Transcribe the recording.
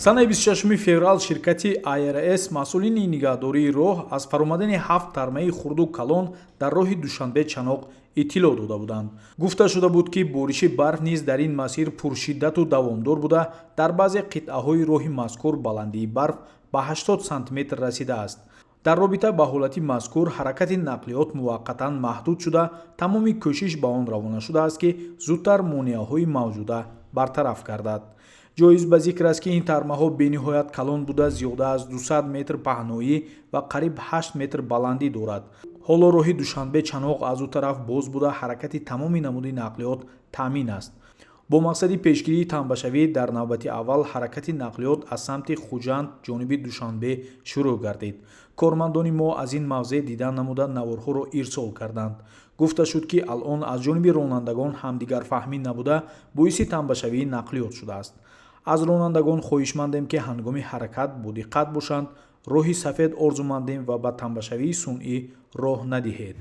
Санаи 26 феврал ширкати АРС, масъулини нигаҳдории роҳ, аз фаромадани ҳафт тармаи хурду калон дар роҳи Душанбе Чаноқ иттилоъ дода буданд. Гуфта шуда буд, ки бориши барф низ дар ин масир пуршиддату давомдор буда, дар баъзе қитъаҳои роҳи мазкур баландии барф ба 80 сантиметр расидааст. Дар робита ба ҳолати мазкур ҳаракати нақлиёт муваққатан маҳдуд шуда, тамоми кӯшиш ба он равона шудааст, ки зудтар монеаҳои мавҷуда бартараф гардад. Ҷоиз ба зикр аст, ки ин тармаҳо бениҳоят калон буда, зиёда аз 200 метр паҳноӣ ва қариб 8 метр баландӣ дорад. Ҳоло роҳи Душанбе Чаноқ аз ду тараф боз буда, ҳаракати тамоми намуди нақлиёт таъмин аст. Бо мақсади пешгирии тамбашавӣ дар навбати аввал ҳаракати нақлиёт аз самти Хуҷанд ҷониби Душанбе шурӯъ гардид. Кормандони мо аз ин мавзеъ дидан намуда, наворҳоро ирсол карданд. Гуфта шуд, ки алъон аз ҷониби ронандагон ҳамдигарфаҳмӣ набуда, боиси тамбашавии нақлиёт шудааст. Аз ронандагон хоҳишмандем, ки ҳангоми ҳаракат бодиққат бошанд. Роҳи сафед орзумандем ва ба тамбашавии сунъӣ роҳ надиҳед.